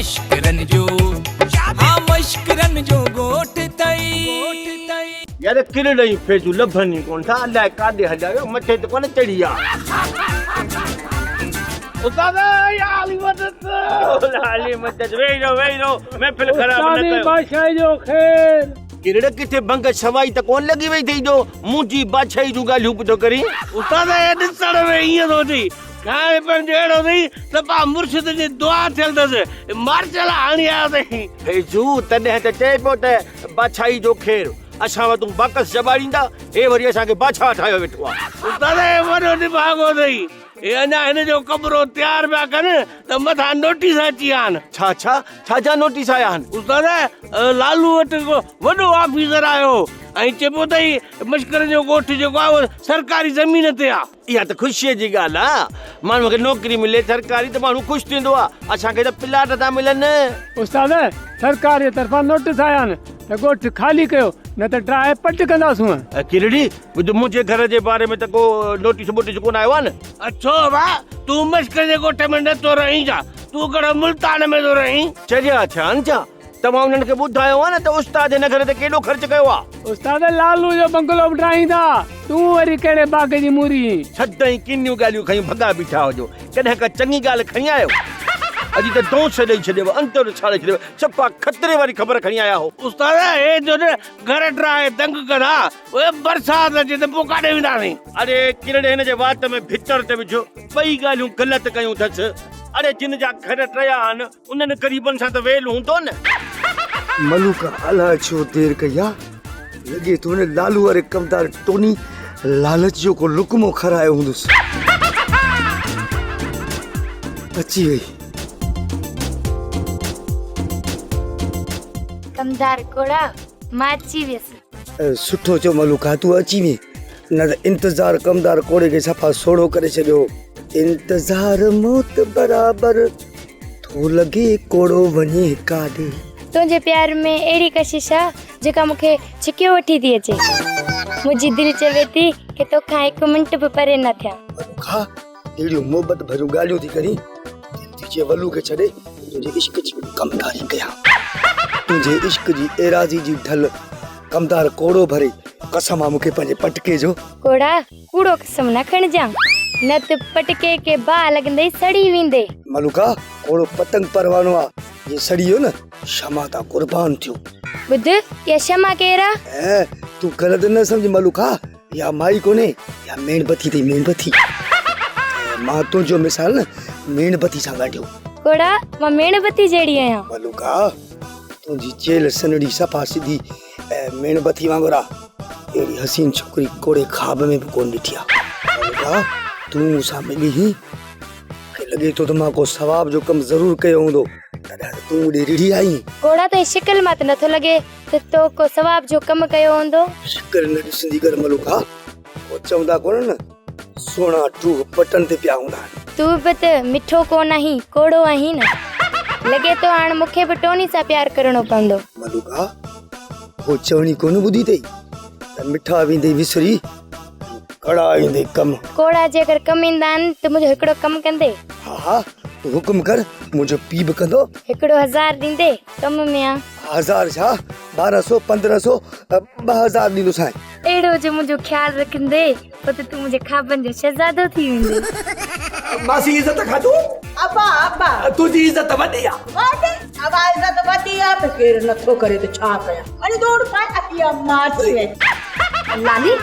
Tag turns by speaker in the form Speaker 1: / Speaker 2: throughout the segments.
Speaker 1: مشڪرن جو ها مشڪرن جو ڳوٺ ٿئي.
Speaker 2: يار ڪرڙ ۽ فيضو لڀن ئي ڪونه ٿا، الائي ڪاڏي هليا ويا، مٿي ته ڪونه چڙهي آ.
Speaker 3: استاد يا علي مدد.
Speaker 2: يا علي مدد ويهي رهو ويهي رهو محفل خراب نه
Speaker 3: استاد
Speaker 2: ڪيو.
Speaker 3: بادشاهي جو خير.
Speaker 2: ڪرڙ ڪٿي ڀنگ شوائي ته ڪونه لڳي وئي اٿئي جو منهنجي بادشاهي جون ڳالهيون پيو ٿو ڪرين.
Speaker 3: استاد هي ڏسڻ ۾ ائين ٿو اچي کائڻ پيئڻ جو اهڙو اٿئي صفا مرشد جي دعا ٿيل اٿس مارشل هڻي آيو اٿئي.
Speaker 2: فيضو تڏهن ته چئي پيو ته بادشاهي جو خير اسان وٽون باڪس چٻاڙيندا هي وري اسان کي بادشاهه ٺاهيو ويٺو آهي.
Speaker 3: استاد هي وڏو نڀاڳو اٿئي هي اڃا هن جو ڪمرو تيار پيا ڪن ته مٿان نوٽيس اچي ويا آهن.
Speaker 2: ڇا ڇا ڇا جا نوٽيس آيا آهن؟
Speaker 3: استاد لالو وٽ هڪ وڏو آفيسر آيو هو ۽ چئي پيو ته هي مشڪرن جو ڳوٺ جيڪو آهي اهو سرڪاري زمين تي آهي.
Speaker 2: اها ته خوشيء جي ڳالهه آ. ماڻهوء کي نوڪري ملي سرڪاري ته ماڻهو خوش ٿيندو آ. اسان کي ته پلاٽ ٿا ملن.
Speaker 4: استاد، سرڪار جي طرفان نوٽيس آيا آهن ته ڳوٺ خالي ڪيو نه ته ڊاهي پٽ ڪنداسون.
Speaker 2: ڪرڙي، ٻڌ منهنجي گهر جي باري ۾ ته ڪو نوٽيس ٻوٽيس ڪونه آيو آ نه؟
Speaker 3: اڇو ڀاء، تون مشڪ جي ڳوٺ ۾ نه ٿو رهين ڇا؟ تون ڪهڙو ملتان ۾ ٿو رهين؟
Speaker 2: چريا ٿيا آهن ڇا؟ توهان انهن کي ٻڌايو ها نه ته استاد هن گهر تي ڪيڏو خرچ ڪيو آ.
Speaker 4: استاد لالو جو بنگلو به ڊاهيندا، تون وري ڪهڙي باغ جي موري هين.
Speaker 2: سدائين ڪنيون ڳالهيون کڻي ڀڳا بيٺا هجو، ڪڏهن ڪا چڱي ڳالهه کڻي آيو؟ اڄ ته دونس ڏئي ڇڏيو، اندر ساڙي ڇڏيو، صفا خطري واري خبر کڻي آيا هو.
Speaker 3: استاد هي جو نه گهر ڊاهي دنگ ڪندا، اهي برسات اچي ته پوء ڪاڏي وينداسين؟
Speaker 2: اڙي ڪرڙي هن جي وات ۾ ڀتر ته وجهه، ٻئي ڳالهيون غلط ڪيون اٿس. اڙي جن جا گهر ٽهيا آهن، انهن غريبن سان ته ويل هوندو نه.
Speaker 5: ملوڪ الاء ڇو دير ڪئي آ، لڳي ٿو هن لالو واري ڪمدار ٽوني لالچ جو ڪو لقمو کارايو هوندس. اچي وئي.
Speaker 6: ڪمدار ڪوڙا، مان اچي ويس.
Speaker 5: سٺو ٿيو ملوڪا تون اچي وئين، نه ته انتظار ڪمدار ڪوڙي کي صفا سوڙهو ڪري ڇڏيو هو. انتظار موت برابر ٿو لڳي ڪوڙو وڃي ڪاڏي.
Speaker 6: تنهنجي پيار ۾ اهڙي ڪشش آ جيڪا مون کي ڇڪيو وٺي ٿي اچي. منهنجي دل چوي ٿي ڪي توکان هڪ منٽ به پري نه ٿيان.
Speaker 5: ملوڪا اهڙيون محبت ڀريون ڳالهيون ٿي ڪرين، دل ٿي چئي ولو کي ڇڏي تنهنجي عشق جي ڪمداري ڪيان. تنهنجي عشق جي ايراضي جي ڍل ڪمدار ڪوڙو ڀري، قسم آ مون کي پنهنجي پٽڪي جو.
Speaker 6: ڪوڙا ڪوڙو قسم نه کڻجان، نه ته پٽڪي کي باهه لڳندي سڙي ويندي.
Speaker 5: ملوڪا ڪوڙو پتنگ پروانو آ، جي سڙي ويو نه شمع تان قربان ٿيو.
Speaker 6: ٻڌ اها شمع ڪير آ؟
Speaker 5: تون غلط نه سمجهه ملوڪا، اها مائي ڪونهي، اها ميڻ بتي اٿئي ميڻ بتي. مان تنهنجو مثال نه ميڻ بتي سان ڳنڍيو.
Speaker 6: ڪوڙا مان ميڻ بتي جهڙي آهيان.
Speaker 5: ملوڪا تنهنجي چيلهه سنهڙي صفا سڌي ميڻ بتي وانگر آ. اهڙي حسين ڇوڪري ڪوڙي خواب ۾ به ڪونه ڏٺي آ. ملوڪا تون مون سان ملي هين، مون کي لڳي ٿو ته مان ڪو ثواب جو ڪم ضرور ڪيو هوندو، تڏهن ته تون مون ڏي رڙهي آئين.
Speaker 6: ڪوڙا تنهنجي شڪل مان ته نٿو لڳي ته تو ڪو ثواب جو ڪم ڪيو هوندو.
Speaker 5: شڪل نه ڏسندي ڪر ملوڪا، ڪو چوندا ڪونهن نه سهڻا ٽوهه پٽن تي پيا هوندا آهن.
Speaker 6: تون به ته مٺو ڪونه آهين، ڪوڙو آهين نه. لڳي ٿو هاڻ مون کي به ٽوني سان پيار ڪرڻو پوندو.
Speaker 5: ملوڪا، هو چوڻي ڪونه ٻڌي اٿئي ته مٺا ويندي وسري ۽ ڪڙا ايندي ڪم.
Speaker 6: ڪوڙا جيڪر ڪم ايندا آهن ته منهنجو هڪڙو ڪم ڪندي؟
Speaker 5: ها ها، تون حڪم ڪر، منهنجو پيء به ڪندو.
Speaker 6: هڪڙو هزار ڏيندي؟ ڪم ۾ آ.
Speaker 5: هزار ڇا، ٻارهن سو، پندرهن سو، 2000 ڏيندوسانء.
Speaker 6: اهڙو جو منهنجو خيال رکندي، پوء ته تون منهنجي خوابن جو شهزادو ٿي ويندين.
Speaker 7: ماسي عزت کان تون.
Speaker 8: ابا ابا.
Speaker 7: تنهنجي عزت وڏي آ.
Speaker 8: وڏي ابا عزت وڏي آ ته ڪير نٿو ڪري ته ڇا ڪيان. اڙي ڊوڙ پائي اچي آ ماسي.
Speaker 9: لالي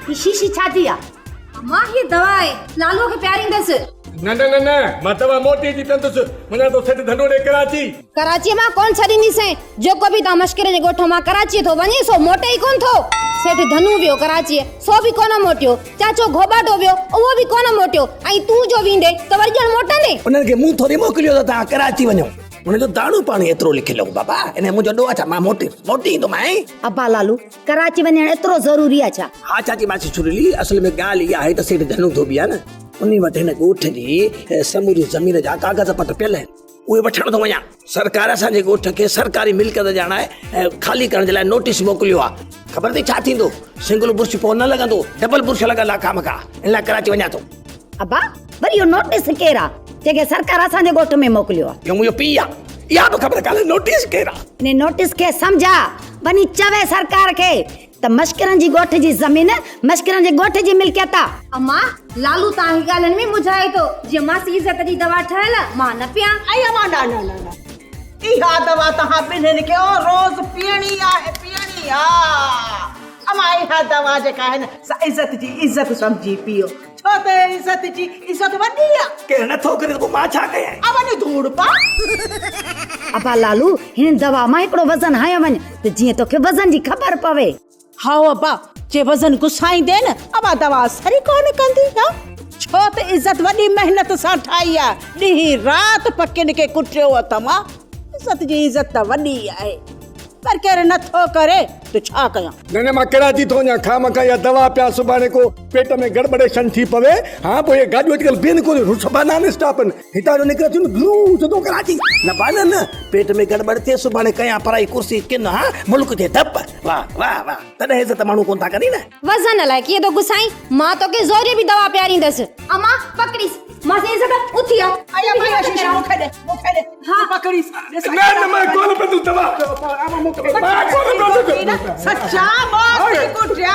Speaker 9: هي شيشي ڇا جي آ؟ امان هي دوا آهي لالوء کي پياريندس.
Speaker 10: نه نه نه نه مان دوا موٽي اچي پيئندس. وڃان ٿو سيٺ ڌنڊو ڏي ڪراچي.
Speaker 9: ڪراچيء مان ڪونه ڇڏينديسين. جيڪو به تان مشڪري جي ڳوٺ مان ڪراچيء ٿو وڃي سو موٽي ئي ڪونه ٿو. سيٺ ڌنو ويو ڪراچيء سو به ڪونه موٽيو. چاچو گهوٻاٽو ويو اهو به ڪونه موٽيو ۽ تون جو ويندين ته وري ڄڻ موٽندين.
Speaker 7: انهن کي مون ٿوري موڪليو ته توهان ڪراچي وڃو. هن جو داڻو پاڻي ايترو لکيل هو بابا انهيء منهنجو ڏوهه ڇا مان موٽي موٽي ايندومانء.
Speaker 9: ابا لالو ڪراچي وڃڻ ايترو ضروري آ ڇا؟
Speaker 7: ها چاچي ماسي سريلي اصل ۾ ڳالهه اها آهي ته سيٺ ڌنو ڌوٻي آ نه انهي وٽ هن ڳوٺ جي سموري زمين جا ڪاغذ پٽ پيل آهن اهي وٺڻ ٿو وڃان. سرڪار اسان جي ڳوٺ کي سرڪاري ملڪيت ڄاڻائي خالي ڪرڻ جي لاء نوٽيس موڪليو آ. خبر اٿئي ڇا ٿيندو؟ سنگل برش پوء نه لڳندو، ڊبل برش لڳندا خامخا. ان لاء ڪراچي وڃان ٿو.
Speaker 9: ابا وري اهو نوٽيس ڪير آ جنهن کي سرڪار اسان جي ڳوٺ ۾ موڪليو آ؟
Speaker 7: اهو منهنجو پيء آ. اها به خبر ڪانهي نوٽيس ڪير آ.
Speaker 9: ان نوٽيس کي سمجهاء، وڃي چوي سرڪار کي ته مشڪرن جي ڳوٺ جي زمين مشڪرن جي ڳوٺ جي ملڪيت آ. اما، لالو توهان کي ڳالهين ۾ مجهائي ٿو، جيئن ماسي عزت جي دوا ٺهيل مان نه پيان.
Speaker 8: اي اما نه نه نه نه اها دوا توهان ٻنهين کي روز پيئڻي آهي پيئڻي آ. اما اها دوا جيڪا آهي نه سا عزت جي عزت سمجهي پيئو ڇو ته عزت جي عزت وڏي آ.
Speaker 7: ڪير نه ٿو ڪري ته پوء مان ڇا ڪيان.
Speaker 8: ا وڃ ڌوڙ پا.
Speaker 9: ابا لالو هن دوا مان هڪڙو وزن هنيو وڃ ته جيئن توکي وزن جي خبر پوي.
Speaker 8: هائو ابا جي وزن گسائيندين نه ابا دوا اثر ئي ڪونه ڪندي ها ڇو ته عزت وڏي محنت سان ٺاهي آ ڏينهن رات پکين کي ڪٽيو اٿم ها عزت جي عزت ته وڏي آهي. پر ڪير نه ٿو ڪري ته ڇا ڪيان.
Speaker 10: نه نه مان ڪراچي ٿو وڃان خامخا اها دوا پيان سڀاڻي ڪو پيٽ ۾ گڙٻڙيشن ٿي پوي ها پوء اهي گاڏيون اڄڪلهه بيهن ڪونه صفا نان اسٽاپ آهن هتان جو نڪري ٿيون گلو سڌو ڪراچي.
Speaker 7: نه با نه نه پيٽ ۾ گڙٻڙ ٿئي سڀاڻي ڪيان پرائي ڪرسي ڪن ها ملڪ کي ڌپ واه واه واه تڏهن عزت ماڻهو ڪونه ٿا ڪن نه.
Speaker 9: وزن الائي ڪيئن ٿو گسائين، مان توکي زوريء به دوا پياريندس. امان پڪڙيس. ماسي عزت اٿي آ.
Speaker 8: اي امان اها شيشي مون کي ڏي مون کي ڏي تون پڪڙيس.
Speaker 10: نه نه مان ڪونه پيندس دوا. مان ڪونه پيندس.
Speaker 8: سچا ماسي ڪٽيا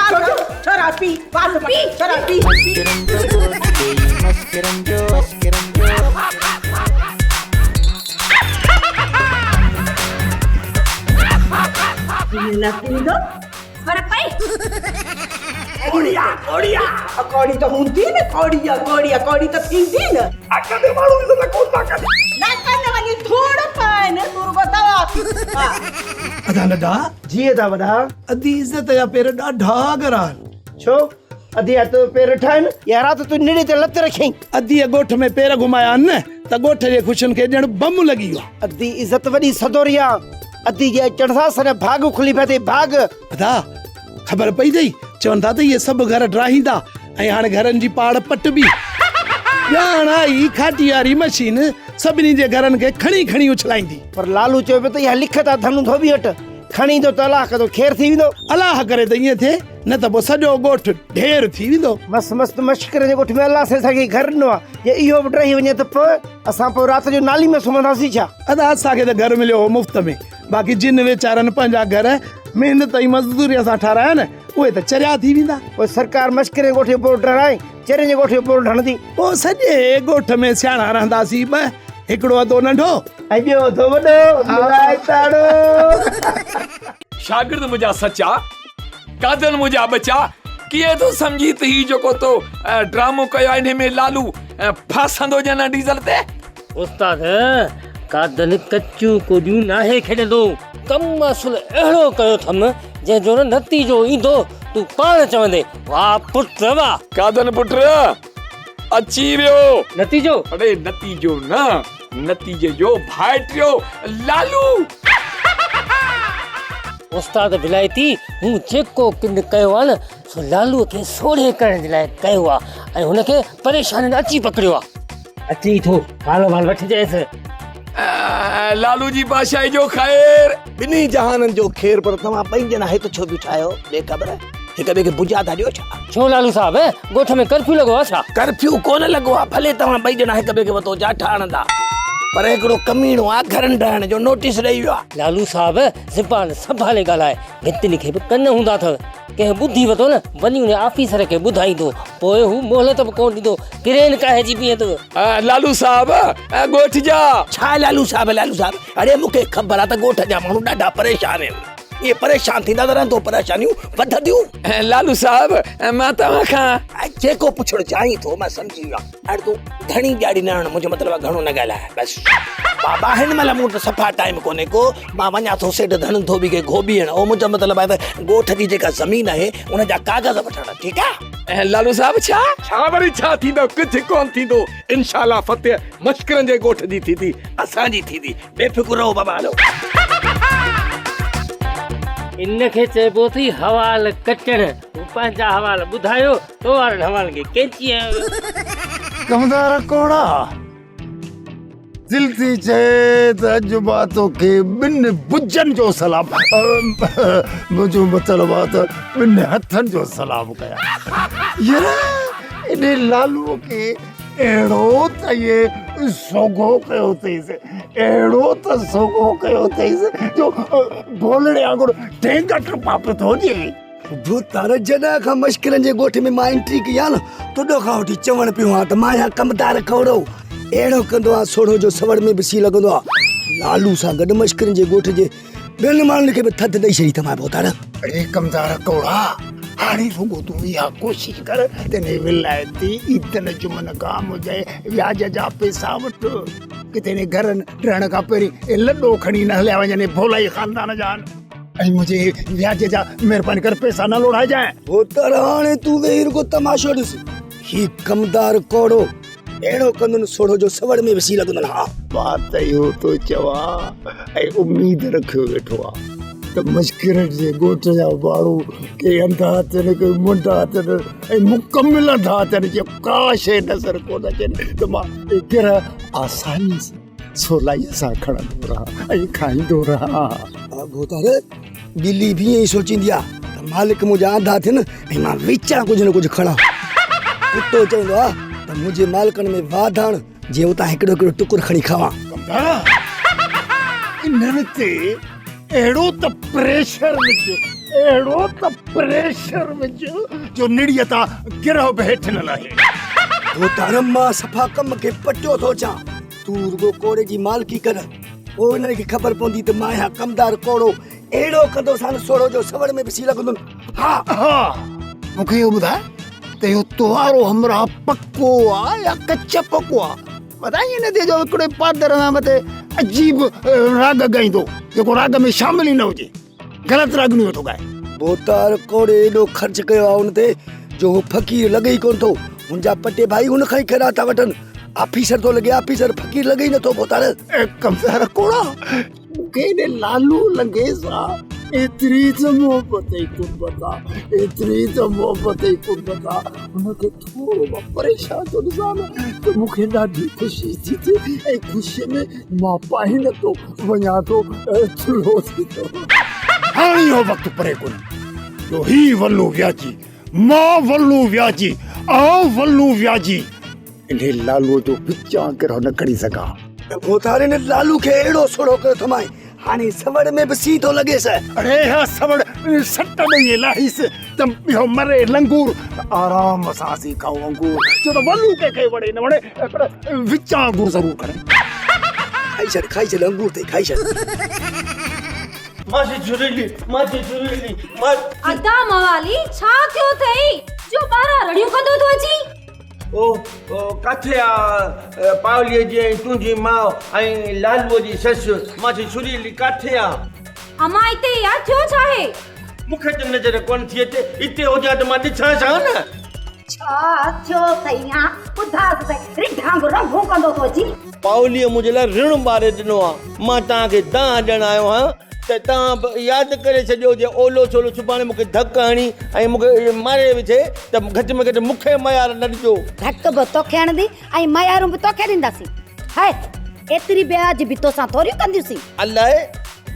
Speaker 8: ڇورا پي وات پي ڇورا پي. نه پيندو.
Speaker 9: پر پئي.
Speaker 7: ڪوڙي آ ڪوڙي آ.
Speaker 8: ڪوڙي ته هوندي نه ڪوڙي آ ڪوڙي آ ڪوڙي ته ٿيندي نه.
Speaker 10: ڪڏهن ماڻهو عزت ڪونه ٿا ڪن.
Speaker 8: نه ڪن وڃي ڌوڙ پائن تون رڳو دوا پي. ها.
Speaker 11: ادا ننڍا.
Speaker 5: جي ادا وڏا.
Speaker 11: ادي عزت جا پير ڏاڍا ڳرا آهن.
Speaker 5: ڇو؟ ادي جا تو پير ڏٺا آهن يا رات تون نڙي تي لت رکيائين.
Speaker 11: اديء ڳوٺ ۾ پير گهمايا آهن نه ته ڳوٺ جي خوشين کي ڄڻ بم لڳي ويو آهي.
Speaker 5: ادي عزت وڏي سدوري آ. ادي جي اچڻ سان سڄا ڀاڳ کلي پيا اٿئي ڀاڳ.
Speaker 11: ادا خبر پئي اٿئي چون ٿا ته اهي سڀ گهر ڊاهيندا ۽ هاڻ گهرن جي پاڙ پٽبي. ڄاڻ آئي کاٽي واري مشين سڀني جي گهرن کي کڻي کڻي اڇلائيندي.
Speaker 5: پر لالو چيو پيو ته اها لکت آ ڌنو ڌوٻي وٽ کڻي ايندو ته الله ڪندو خير ٿي ويندو.
Speaker 11: الله ڪري ته ائين ٿئي نه ته پوء سڄو ڳوٺ ڍير ٿي ويندو.
Speaker 5: مس مس ته مشڪر جي ڳوٺ ۾ الله سائين اسان کي گهر ڏنو آ جي اهو به ڊهي وڃي ته پوء اسان پوء رات جو نالي ۾ سمهنداسين ڇا؟
Speaker 11: ادا اسان کي ته گهر مليو هو مفت ۾ باقي جن ويچارن پنهنجا گهر محنت ۽ مزدوريء سان ٺارايا نه اهي ته چريا ٿي ويندا.
Speaker 5: پوء سرڪار مشڪرين ڳوٺ جو پورو ڊهرائي چرين جي ڳوٺ جو پورو ڊهندي.
Speaker 11: پوء سڄي ڳوٺ ۾ سياڻا رهنداسين ٻه، هڪڙو اڌو ننڍو.
Speaker 5: ۽ ٻيو اڌو وڏو. ملائي تاڙو.
Speaker 1: شاگرد منهنجا سچا، قادن منهنجا ٻچا، ڪيئن ٿو سمجهين ته هي جيڪو تو ڊرامو ڪيو آهي انهي ۾ لالو ڦاسندو يا نه ڊيزل تي؟
Speaker 3: استاد قادن ڪچيون ڪوڏيون ناهي کيڏندو. ڪم اصل اهڙو ڪيو اٿم جنهن جو نه نتيجو ايندو تون پاڻ چوندين واهه پٽ واهه.
Speaker 1: قادن پٽ اچي ويو.
Speaker 3: نتيجو؟
Speaker 1: اڙي نتيجو نه نتيجي جو ڀائٽيو لالو.
Speaker 3: استاد ولايتي مون جيڪو ڪن ڪيو آ نه سو لالوء کي سوڙهي ڪرڻ جي لاء ڪيو آ ۽ هن کي پريشانين اچي پڪڙيو آ. اچي ٿو حال احوال وٺجانس.
Speaker 1: لالو جي بادشاهي جو خير.
Speaker 7: ٻنهي جهانن جو خير پر توهان ٻئي ڄڻا هت ڇو بيٺا آهيو بي خبر هڪ ٻئي کي بجا ٿا ڏيو ڇا؟
Speaker 3: ڇو لالو صاحب ڳوٺ ۾ ڪرفيو لڳو آ ڇا؟
Speaker 7: ڪرفيو ڪونه لڳو آ ڀلي توهان ٻئي ڄڻا هڪ ٻئي کي وتو جاٺا هڻندا پر هڪڙو ڪميڻو آ گهرن ڊاهڻ جو نوٽيس ڏئي ويو آ.
Speaker 3: لالو صاحب زبان سنڀالي ڳالهاء ڀتين کي به ڪن هوندا اٿو ڪنهن ٻڌي ورتو نه وڃي ان آفيسر کي ٻڌائيندو پوء هو مهلت به ڪونه ڏيندو ڪرين ڪاهي جي بيهندو.
Speaker 1: لالو صاحب ڳوٺ جا.
Speaker 7: ڇا لالو صاحب لالو صاحب اڙي مون کي خبر آ ته ڳوٺ جا ماڻهو ڏاڍا پريشان آهن اهي پريشان ٿيندا ته رهندو پريشانيون وڌنديون.
Speaker 1: لالو صاحب مان توهان کان.
Speaker 7: جيڪو پڇڻ چاهين ٿو مان سمجهي ويو آهيان. اڙ تون گهڻي ڄاڙي نه هڻ منهنجو مطلب آهي گهڻو نه ڳالهاء بس. بابا هن مهل مون وٽ صفا ٽائيم ڪونهي ڪو مان وڃان ٿو سيٺ ڌڻ ڌوٻي کي گهوٻي هڻ او منهنجو مطلب آهي ته ڳوٺ جي جيڪا زمين آهي ان جا ڪاغذ وٺڻ ٺيڪ آهي.
Speaker 1: لالو صاحب ڇا؟
Speaker 10: ڇا وري ڇا ٿيندو ڪجهه ڪونه ٿيندو انشاء الله فتح مشڪرن جي ڳوٺ جي ٿيندي
Speaker 7: اسان جي ٿيندي بي فڪر رهو بابا هلو.
Speaker 3: ان کي چئبو اٿئي حوال ڪٽڻ. هو پنهنجا حوال ٻڌايو، تو وارن حوالن کي ڪينچي هنيو ويو.
Speaker 12: ڪمدار ڪوڙا، دل ٿي چئي ته اڄ مان توکي ٻن بجن جو سلام، منهنجو مطلب آ ته ٻن هٿن جو سلام ڪيان. يار انهي لالوء کي اهڙو ته اهي سوگهو ڪيو اٿئيس، اهڙو ته سوگهو ڪيو اٿئيس جو ڀولڙي وانگر ڍينگ ٽپا پيو ٿو ڏئي.
Speaker 5: ڀوتار جڏهن کان مشڪرن جي ڳوٺ ۾ مان انٽري ڪئي آ نه تڏهن کان وٺي چوڻ پيو آ ته مان آهيان ڪمدار ڪوڙو اهڙو ڪندو آ سوڙهو جو سوڙ ۾ به سي لڳندو آ لالو سان گڏ مشڪرن جي ڳوٺ جي ٻين ماڻهن کي به ٿڌ ڏئي ڇڏي اٿم ڀوتار.
Speaker 12: اڙي ڪمدار ڪوڙا هاڻي رڳو تون اها ڪوشش ڪر ته انهي ولايتي عيدن جمعن کان منهنجي وياج جا پئسا وٺ ڪٿي انهي گهرن ڊهڻ کان پهرين اهي لڏو کڻي نه هليا وڃن اهي ڀولائي خاندان جا آهن ۽ منهنجي وياج جا مهرباني ڪري پئسا نه لوڙائجانء.
Speaker 5: ڀوتار هاڻي تون ويهي رڳو تماشو ڏس هي ڪمدار ڪوڙو اهڙو ڪندن سوڙهو جو سوڙ ۾ به سي لڳندن ها.
Speaker 12: مان ته اهو ٿو چوان ۽ اميد رکيو ويٺو آهيان ته مشڪرن جي ڳوٺ جا ماڻهو ڪي انڌا ٿين ڪي منڊا ٿين ۽ مڪمل انڌا ٿين جي ڪا شيء نظر ڪونه اچين ته مان گرهه آساني سان سولائيء سان کڻندو رهان ۽ کائيندو رهان.
Speaker 5: ڀوتار ٻلي به ائين ئي سوچيندي آ ته مالڪ منهنجا انڌا ٿين ۽ مان وچان ڪجهه نه ڪجهه کڻان. ڪتو چوندو آ ته منهنجي مالڪن ۾ واڌ آڻ جيئن اتان هڪڙو هڪڙو ٽڪر کڻي کاوان.
Speaker 12: ڪمدارا انهن تي اهڙو ته پريشر وجهه، اهڙو ته پريشر وجهه جو نڙيء تان گرهه به هيٺ نه لهي.
Speaker 5: ڀوتار مان صفا ڪم کي پٽيو ٿو اچان. تون رڳو ڪوڙي جي مالڪي ڪر، پوء انهن کي خبر پوندي ته مان آهيان ڪمدار ڪوڙو، اهڙو ڪندوسان سوڙهو جو سوڙ ۾ به سي لڳندن. ها!
Speaker 12: ها! مون کي اهو ٻڌاء ته اهو توهارو همراهه پڪو آ يا ڪچ پڪو آ؟ متان ائين نه ٿئي جو هڪڙي پادر سان مٿي عجيب راڳ ڳائيندو، جيڪو راڳ ۾ شامل ئي نه هجي. غلط راڳڻيون ويٺو ڳائي.
Speaker 5: ڀوتار ڪوڙي ايڏو خرچ ڪيو آ ان تي جو هو فقير لڳي ئي ڪونه ٿو. هن جا پٽي ڀائي هن کان ئي خيرات ٿا وٺن. آفيسر ٿو لڳي آفيسر فقير لڳي ئي نٿو ڀوتار.
Speaker 12: اي ڪمزار ڪوڙا مون کي انهي لالو لنگهي سان ايتري ته محبت ۽ قربت آ ايتري ته محبت ۽ قربت آ هن کي ٿورو مان پريشان ٿو ڏسان نه ته مون کي ڏاڍي خوشي ٿي ٿئي ۽ خوشيء ۾ مان پائي نٿو وڃان ٿو ٿلهو ٿي ٿو. هاڻي اهو وقت پري ڪونهي جو هي ولو وياجي، مان ولو وياجي، آئون ولو وياجي انهي لالوء جو وچان گرهه نه کڻي سگهان.
Speaker 5: ڀوتار ان لالو کي اهڙو سوڙهو ڪيو اٿمائين، هاڻي سوڙ ۾ به سين ٿو لڳيس.
Speaker 12: اڙي اها سوڙ سٽ ڏيئي لاهيس ته اهو مري لنگور ته آرام سان اسين کائون انگور. ڇو ته ولو ڪنهن کي وڻي نه وڻي پر وچان انگور ضرور کڻي.
Speaker 5: کائي ڇڏ کائي ڇڏ انگور ٿئي کائي ڇڏ.
Speaker 2: ماسي ڇريلي ماسي ڇريلي ما.
Speaker 9: ادا موالي ڇا ٿيو اٿئي جو ٻاهران رڙيون ڪندو ٿو اچين.
Speaker 2: او ڪاٿي آ پاوليء جي ۽ تنهنجي ماء ۽ لالوء جي سس ماسي سريلي ڪاٿي آ؟
Speaker 9: امان اتي ئي آ، ٿيو ڇا آهي؟
Speaker 2: مون کي ته نظر ڪونه ٿي اچي، اتي هجان ته مان ڏسانس ها نه.
Speaker 13: ڇا ٿيو اٿئي ها؟ ٻڌاء ته سهي، رڍ وانگر رنڀون ڪندو ٿو اچين.
Speaker 2: پاوليء منهنجي لاء رڻ ٻاري ڏنو آ، مان توهان کي دانهن ڏيڻ آيو آهيان. ته توهان به ياد ڪري ڇڏيو جي اولو ڇولو سڀاڻي مون کي ڌڪ هڻي ۽ مون کي ماري وجهي ته گهٽ ۾ گهٽ مون کي ميار نه ڏجو.
Speaker 13: ڌڪ به توکي هڻندي ۽ ميارون به توکي ڏينداسين. هاء! ايتري بي واجبي توسان ٿوريون ڪنديونسين.
Speaker 2: الائي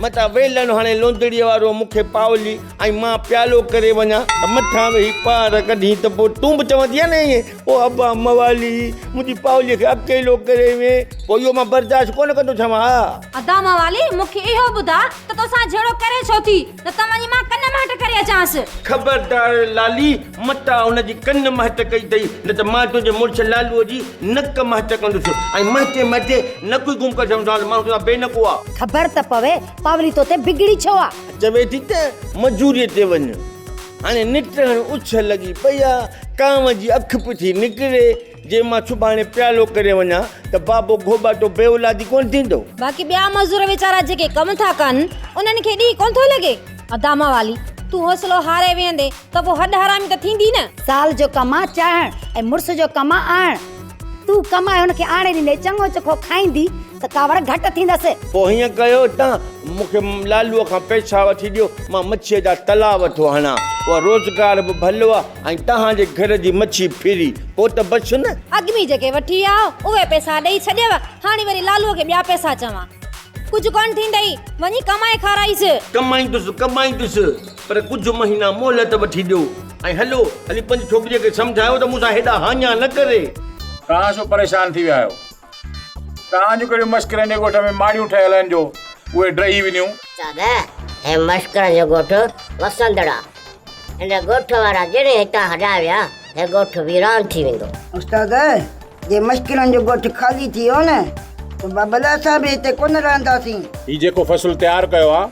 Speaker 2: متان ويلڻ هڻي لوندڙيء وارو مون کي پاولي ۽ مان پيالو ڪري وڃان ته مٿان ويهي پار ڪڍين ته پوء تون به چوندينء نه ائين. او ابا موالي، منهنجي پاوليء کي اڪيلو ڪري وئين، پوء اهو مان برداشت ڪونه ڪندو ڇا ها؟
Speaker 9: ادا موالي، مون کي اهو ٻڌاء ته توسان جهيڙو ڪري ڇو ٿي، نه ته وڃي مان ڪن مهٽ ڪري اچانس.
Speaker 2: خبردار لالي، متان هن جي ڪن مهٽ ڪئي اٿئي، نه ته مان تنهنجي مڙس لالوء جي نڪ مهٽ ڪندس ۽ مهٽي مهٽي نڪ ئي گم ڪري ڇڏيندوسانس، ماڻهو توسان بي نڪو آ.
Speaker 13: خبر ته پوي، پاولي تو تي بگڙي ڇو آ؟
Speaker 2: چوي ٿي ته مزوريء تي وڃ. هاڻي نٽهڻ اڇ لڳي پئي آ، ڪانء جي اک به ٿي نڪري، جي مان سڀاڻي پيالو ڪري وڃان ته بابو گهوٻاٽو بي اولادي ڪونه ٿيندو.
Speaker 9: باقي ٻيا مزور ويچارا جيڪي ڪم ٿا ڪن، انهن کي ڏينهن ڪونه ٿو لڳي. ادا موالي، تون حوصلو هاري ويهندين ته پوء هڏ حرامي ته ٿيندي نه.
Speaker 13: زال جو ڪم آ چاهڻ ۽ مڙس جو ڪم آ آڻڻ. تون ڪمائي هن کي آڻي ڏيندين، چڱو چوکو کائيندي ته ڪاوڙ گهٽ ٿيندس.
Speaker 2: پوء هيئن ڪيو ته مون کي لالوء کان پئسا وٺي ڏيو، مان مڇيء جا تلاء ٿو هڻان. اها روزگار به ڀلو آ ۽ توهان جي گهر جي مڇي ڦري، پوء ته بس نه.
Speaker 9: اڳ ۾ جيڪي وٺي ويا هئو، اهي پئسا ڏيئي ڇڏيو، هاڻي وري لالوء کي ٻيا پئسا چوان. ڪجهه ڪونه ٿيندئي، وڃي ڪمائي کارائيس.
Speaker 2: ڪمائيندس، ڪمائيندس، پر ڪجهه مهينا مهلت وٺي ڏيو ۽ هلو، هلي پنهنجي ڇوڪريء کي سمجهايو ته مون سان هيڏا هاڃا نه ڪري.
Speaker 14: توهان ڇو پريشان ٿي ويا آهيو؟ توهان جون ڪهڙيون مشڪرن جي ڳوٺ ۾ ماڙيون ٺهيل آهن جو اهي ڊهي وينديون؟
Speaker 15: استاد، هي مشڪرن جو ڳوٺ وسندڙ آ. هن ڳوٺ وارا جڏهن هتان هليا ويا، هي ڳوٺ ويران ٿي ويندو.
Speaker 16: استاد، جي مشڪرن جو ڳوٺ خالي ٿي ويو نه ته بابل اسان به هتي ڪونه رهنداسين.
Speaker 14: هي جيڪو فصل تيار ڪيو آ،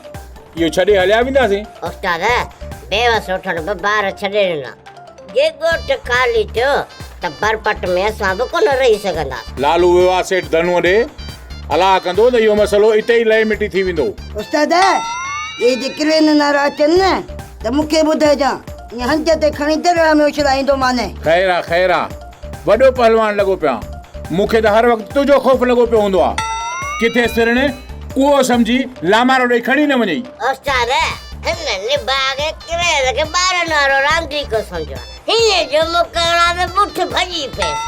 Speaker 14: اهو ڇڏي هليا وينداسين؟
Speaker 15: استاد، بيوس اٺن به بار ڇڏي ڏنا. جي ڳوٺ خالي ٿيو ته برپٽ ۾ اسان به ڪونه رهي سگهنداسين.
Speaker 14: لالو ويو آ سيٺ ڌنوء ڏي، الاهه ڪندو ته اهو مسئلو اتي ئي لهي مٽي ٿي ويندو.
Speaker 16: استاد، اهي جي ڪرين نعرا اچن نه ته مون کي ٻڌائجان، ائين هنج تي کڻي درياهه ۾ اڇلائيندومانء.
Speaker 14: خير آ خير آ، وڏو پهلوان لڳو پيو آن. مون کي ته هر وقت تنهنجو خوف لڳو پيو هوندو آ. ڪٿي سرڻ ڪوئو سمجهي لامارو ڏئي کڻي نه وڃئي.
Speaker 15: استاد، هن نڀاڳي ڪريل کي ٻارن وارو رانديڪو سمجهيو آ. هيئن جو مڪاڻا ته بٺ ڀڄي پيس.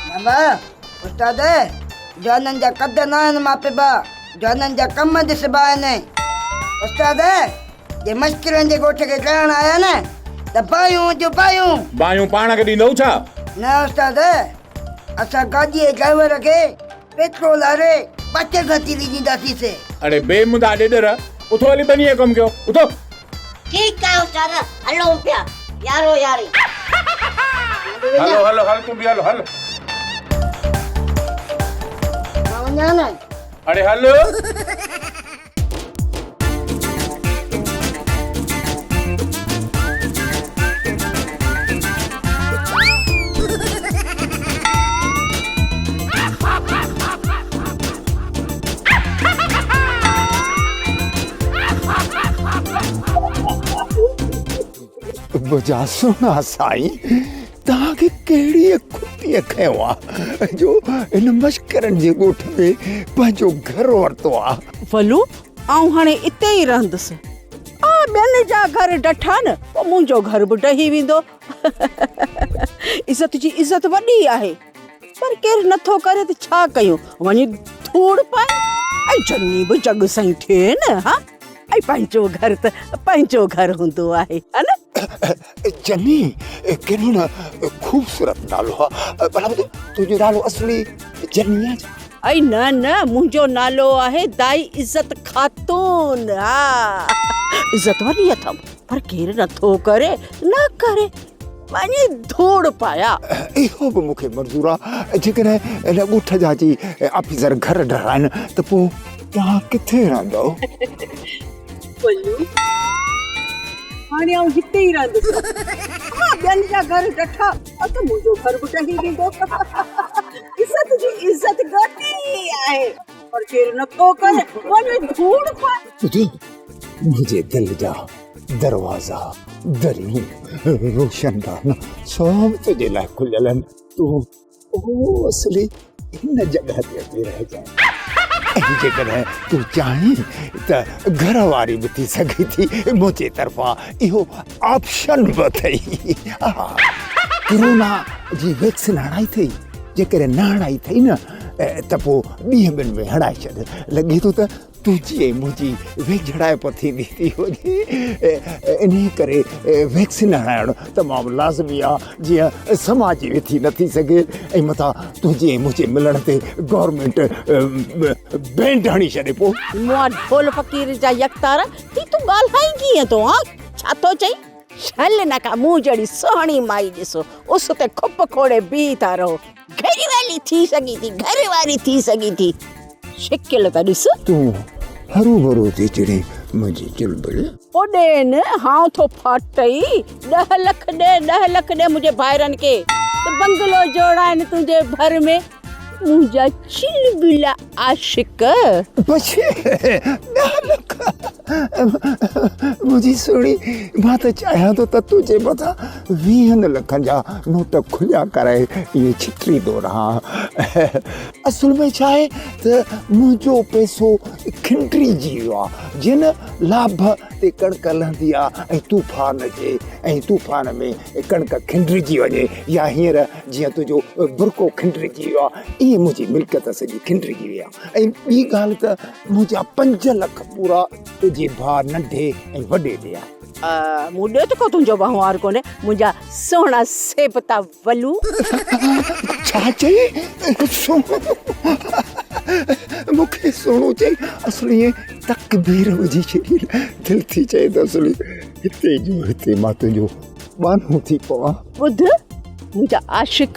Speaker 16: بابا، استاد، جوانن جا قد ناهن ماپبا، جوانن جا ڪم ڏسبا آهن. استاد، جي مشڪرن جي ڳوٺ کي ڊاهڻ آيا نه ته باهيون جو باهيون.
Speaker 14: باهيون پاڻ کي ڏيندؤ ڇا؟
Speaker 16: نه استاد، اسان گاڏيء جي ڊرائيور کي پيٽرول هاري ٻچ گهتي ڏينداسين سي.
Speaker 14: اڙي بي مندا ڏيڏر، اٿو هلي ٻنيء جو ڪم ڪيو، اٿو.
Speaker 15: ٺيڪ آهي استاد، هلون پيا، يارو ياري.
Speaker 14: هلو هلو هل تون به هل هل.
Speaker 16: مان وڃان نه.
Speaker 14: اڙي هل.
Speaker 12: منهنجا سهڻا سائين توهان کي ڪهڙيء کٽيء کنيو آ جو هن مشڪرن جي ڳوٺ ۾ پنهنجو گهر ورتو آ.
Speaker 8: ولو، آئون هاڻي اتي ئي رهندس. آ ٻين جا گهر ڊٺا نه، پوء منهنجو گهر به ڊهي ويندو. عزت جي عزت وڏي آهي، پر ڪير نٿو ڪري ته ڇا ڪيون، وڃي ڌوڙ پائي ۽ جني به جڳ سائين ٿئي نه، ها؟ ۽ پنهنجو گهر ته پنهنجو گهر هوندو آهي، ها نه؟
Speaker 12: جني ڪيڏو نه خوبصورت نالو آ. ڀلا ٻڌ تنهنجو نالو اصلي جني آ ڇا؟
Speaker 8: اي نه نه منهنجو نالو آهي دائي عزت خاتون. ها عزت وڏي اٿم پر ڪير نٿو ڪري نه ڪري وڃي ڌوڙ پايا.
Speaker 12: اهو به مون کي منظور آ جيڪڏهن ان ڳوٺ جا اچي آفيسر گهر ڊهرائن ته پوء توهان ڪٿي رهندؤ؟
Speaker 8: بلو، هاڻي آئون هتي ئي رهندس. ها ٻين جا گهر ڊٺا ته منهنجو گهر به ڊهي ويندو. عزت جي عزت گهٽي آهي پر ڪير نٿو ڪري وڃي ڌوڙ پائي.
Speaker 12: ٻڌ منهنجي دل جا دروازا دريون روشندان سڀ تنهنجي لاء کليل آهن. تون اهو اصلي هن جڳهه تي اچي رهجانء ۽ جيڪڏهن تون چاهين ته گهر واري به ٿي سگهين ٿي. منهنجي طرفان اهو آپشن به اٿئي. ڪرونا جي ويڪسين هڻائي اٿئي؟ جيڪڏهن نه هڻائي اٿئي نه ته پوء ڏينهن ٻن ۾ هڻائي ڇڏ. لڳي ٿو ته تنهنجي ۽ منهنجي ويجهڙائپ ٿيندي ٿي وڃي، انهي ڪري ويڪسين هڻائڻ تمام لازمي آ، جيئن سماجي وٿي نه ٿي سگهي ۽ متان تنهنجي ۽ منهنجي ملڻ تي گورنمينٽ بينڊ هڻي ڇڏي پوء.
Speaker 8: مئا ڍول فقير جا يڪتارا، هي تون ڳالهائين ڪيئن ٿو هان؟ ڇا ٿو چئين؟ شل نه ڪا مون جهڙي سهڻي مائي ڏسو، اس تي کپ کوڙي بيهي ٿا رهو. گهر واري ٿي سگهي ٿي، گهر واري ٿي سگهي ٿي. شڪل ته ڏس.
Speaker 12: تون هروڀرو ٿي چڙين منهنجي چلبل.
Speaker 8: اوڏين هانء ٿو ڦاٽئي، ڏهه لک ڏي، ڏهه لک ڏي منهنجي ڀائرن کي ته بنگلو جوڙائين تنهنجي ڀر ۾، منهنجا چلبلا عاشق.
Speaker 12: بڇي ڏهه لک منهنجي سهڻي، مان ته چاهيان ٿو ته تنهنجي مٿان ويهن لکن جا نوٽ کليا ڪرائي ائين ڇٽريندو رهان. اصل ۾ ڇا آهي ته منهنجو پئسو کنڊريجي ويو آهي. جيئن نه لاڀ تي ڪڻڪ لهندي آهي ۽ طوفان اچي ۽ طوفان ۾ ڪڻڪ کنڊرجي وڃي يا هينئر جيئن تنهنجو برقعو کنڊرجي ويو آهي ائين منهنجي ملڪيت سڄي کنڊرجي وئي آهي ۽ ٻي ڳالهه ته منهنجا پنج لک پورا تنهنجي ڀاء ننڍي ۽ وڏي ڏي آهن.
Speaker 8: مون ڏي ته ڪو تنهنجو وهنوار ڪونهي، منهنجا سهڻا سيبتا ولو.
Speaker 12: ڇا چئي؟ سهڻو؟ مون کي سهڻو چئي اصل ائين تڪبير وجهي ڇڏي. دل ٿي چئي ته اصل هتي جو هتي مان تنهنجو ٻانهو ٿي پوان.
Speaker 8: ٻڌ منهنجا عاشق،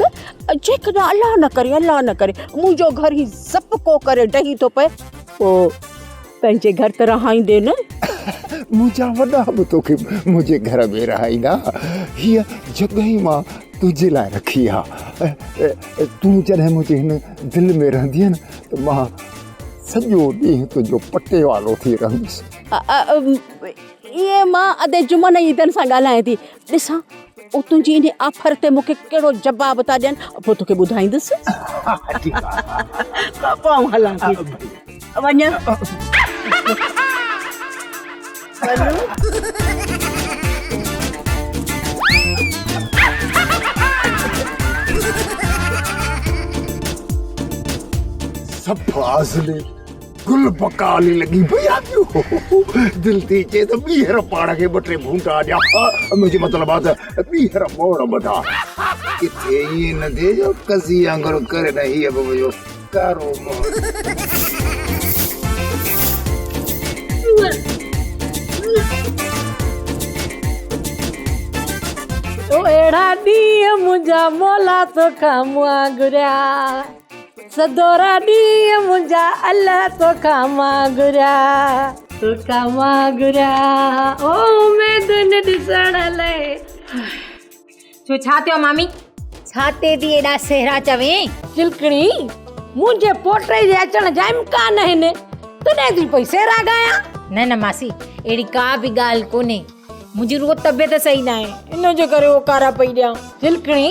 Speaker 8: جيڪڏهن الله نه ڪري، الله نه ڪري، منهنجو گهر هي زپ ڪو ڪري ڊهي ٿو پئي، پوء پنهنجي گهر ته رهائيندين نه؟
Speaker 12: منهنجا وڏا به توکي منهنجي گهر ۾ رهائيندا. هيء جڳهه ئي مان تنهنجي لاء رکي آ. تون جڏهن منهنجي هن دل ۾ رهندينء نه ته مان سڄو ڏينهن تنهنجو پٽيوالو ٿي رهندس.
Speaker 8: ائين مان ادي جمن ۽ عيدن سان ڳالهايان ٿي. ڏسان او تنهنجي انهي آفر تي مون کي ڪهڙو جواب ٿا ڏين، پوء توکي ٻڌائيندس. پوء آئون هلان ٿي. وڃ.
Speaker 12: صفا اصلي گل بڪالي لڳي پئي آ پيو دل ٿي چئي ته ٻيهر پاڻ کي ٻه ٽي ڀونٽا ڏيان منهنجو مطلب آ ته ٻيهر موڙ ٻڌان ڪٿي ائين نه ٿئي جو قضي وانگر ڪري نه هيء به منهنجو ڪارو منهن.
Speaker 17: او اهڙا ڏينهن منهنجا مولا توکان مان گهريا. سدورا ڏينهن منهنجا الله توکان مان گهريا. توکان مان گهريا او اميدن ڏسڻ لئه.
Speaker 18: ڇو ڇا ٿيو مامي؟ ڇا تي ٿي ايڏا سهرا چوين؟
Speaker 17: چلڪڻي، منهنجي پوٽي جي اچڻ جا امڪان آهن، تڏهن ٿي پئي سهرا ڳايان.
Speaker 18: نه نه ماسي، اهڙي ڪا به ڳالهه ڪونهي. منهنجي رڳو طبيعت صحيح ناهي، ان جي ڪري اوڪارا پئي ڏيان.
Speaker 17: چلڪڻي،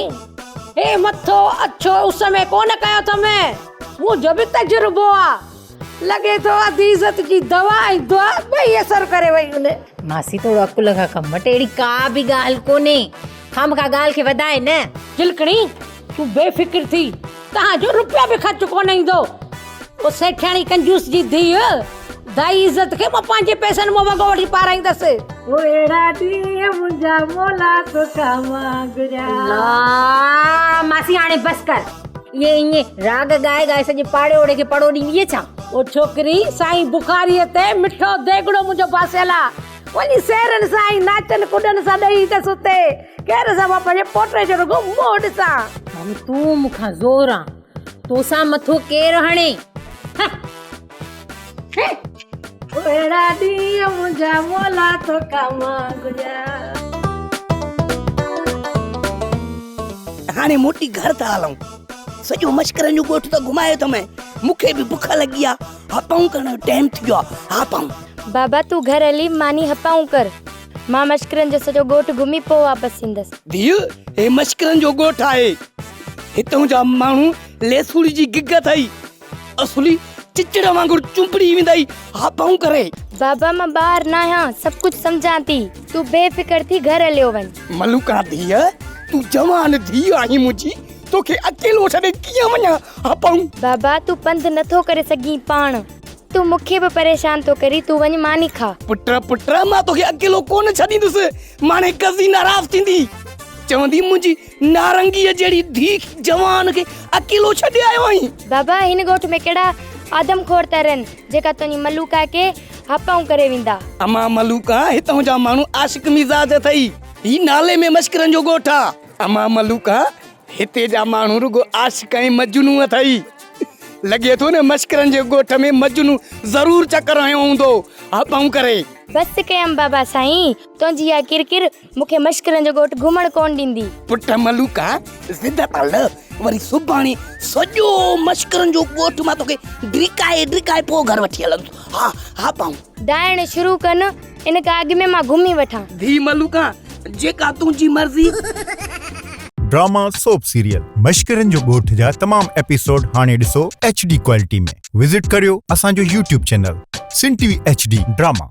Speaker 17: هي مٿو اڇو اس ۾ ڪونه ڪيو اٿم، منهنجو به تجربو آ. لڳي ٿو اڌ عزت جي دوا ۽ دعا ٻئي اثر ڪري وئي هن.
Speaker 18: ماسي ٿورو عقل کان ڪم وٺ، اهڙي ڪا به ڳالهه ڪونهي، خامخواه ڳالهه کي وڌاء نه.
Speaker 17: چلڪڻي، تون بي فڪر ٿي، توهان جو روپيو به خرچ ڪونه ايندو. او سيٺياڻي ڪنجوس جي ڌيء، دائي عزت کي مان پنهنجي پئسن مان وڳو وٺي پارائيندس. او اهڙا ڏينهن منهنجا مولا توکان مان گهريا.
Speaker 18: الله ماسي هاڻي بس ڪر. اهي ائين راڳ ڳائي ڳائي سڄي پاڙي اوڙي کي پڙو ڏيندينء ڇا؟
Speaker 17: او ڇوڪري، سائين بخاريء تي مٺو ديڳڙو منهنجو باسيل آ. وڃي سيرن سان ۽ ناچن ڪڏن سان ڏئي ايندس اتي. ڪير سان مان پنهنجي پوٽي جو رڳو منهن ڏسان.
Speaker 18: مامي تون مون کان زور آن. توسان مٿو ڪير هڻي؟
Speaker 17: اهڙا ڏينهن منهنجا مولا توکان مان گذريا.
Speaker 5: هاڻي موٽي گهر ٿا هلون. سڄو مشڪرن جو ڳوٺ ته گهمايو اٿم. مون کي به بک لڳي آ. هپائون ڪرڻ جو ٽائيم ٿي ويو آ. هپائون.
Speaker 6: بابا تون گهر هلي ماني هپائون ڪر. مان مشڪرن جو سڄو ڳوٺ گهمي پوء واپس ايندس.
Speaker 5: ڌيء، هي مشڪرن جو ڳوٺ آهي. هتئون جا ماڻهو ليسوڙي جي گگ اٿئي. اصلي چچڙ وانگر چنبڙي ويندئي هاپائون ڪري.
Speaker 6: بابا مان ٻار ناهيان، سڀ ڪجهه سمجهان ٿي. تون بي فڪر ٿي گهر هليو وڃ.
Speaker 5: ملوڪان ڌيء، تون جوان ڌيء آهين منهنجي، توکي اڪيلو ڇڏي ڪيئن وڃان هاپائون.
Speaker 6: بابا تون پنڌ نٿو ڪري سگهين پاڻ. تون مون کي به پريشان ٿو ڪرين، تون وڃ ماني کاء.
Speaker 5: پٽ پٽ مان توکي اڪيلو ڪونه ڇڏيندس، ماڻهي قضي ناراض ٿيندي، چوندي منهنجي نارنگيء جهڙي ڌيء جوان کي اڪيلو ڇڏي آيو آهين.
Speaker 6: بابا هن ڳوٺ ۾ ڪهڙا آدم خور ٿا رهن، جيڪا تنهنجي ملوڪا کي هپائون ڪري ويندا.
Speaker 5: امان ملوڪا هتان جا ماڻهو عاشق مزاج اٿئي، هي نالي ۾ مشڪرن جو ڳوٺ آ. امان ملوڪا هتي جا ماڻهو رڳو عاشق ۽ مجنون اٿئي. لڳي ٿو نه مشڪرن جي ڳوٺ ۾ مجنون ضرور چڪر هنيو هوندو هپائون ڪري.
Speaker 6: بس ڪيم بابا سائين، تنهنجي اها ڪرڪر مون کي مشڪرن جو ڳوٺ گهمڻ ڪونه ڏيندي.
Speaker 5: پٽ ملوڪا، ضد تان لهه، وري سڀاڻي سڄو مشڪرن جو ڳوٺ مان توکي ڊڪائي ڊڪائي پوء گهر وٺي هلندس. ها هپائون.
Speaker 6: ڊاهڻ شروع ڪن، ان کان اڳ ۾ مان گهمي وٺان.
Speaker 5: ڌيء ملوڪا، جيڪا تنهنجي مرضي.
Speaker 19: ڊراما سوپ سيريل مشڪرن جو ڳوٺ جا تمام ايپيسوڊ هاڻي ڏسو ايڇ ڊي ڪوالٽي ۾ وزٽ ڪريو اسان جو YouTube channel Sindh T V H D drama.